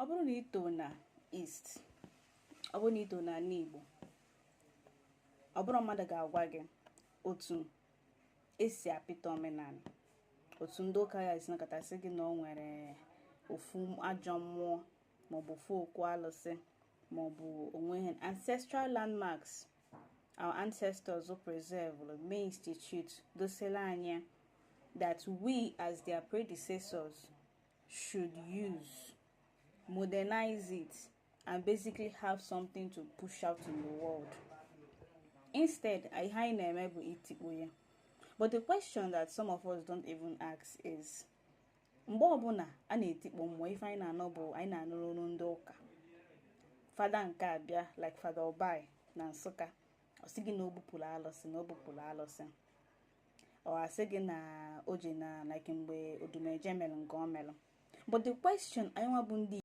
Ọ bụrụ na ito na East, ọ bụrụ na ito na ala Igbo, ọ bụrụ mmadụ ga-agwa gị otu esi apịta omenala, otu ndị ụka ya esi nakọtasị gị na o nwere ofu ajọ mmụọ maọbụ ofu okwu alụsị maọbụ onwe ha ancestral landmarks our ancestors preserve, may institute dosela anya that we as their predecessors should use, modernize it and basically have something to push out in the world. Instead, ihe anyị na-eme bụ itikpo ya. But the question that some of us don't even ask is, mgbe ọbụla a na-etikpo mmụọ, ife anyị na-anọ bụ anyị na-anụrụ olu ndị ụka, fada nke a bịa, like Fada Obai na Nsụka, ọ sị gị na o bupụrụ alụsị, na o bupụrụ alụsị, ọ asị gị na o ji na like mgbe Odumeje mere nke o melụ. But the question anyị nwa bụ ndị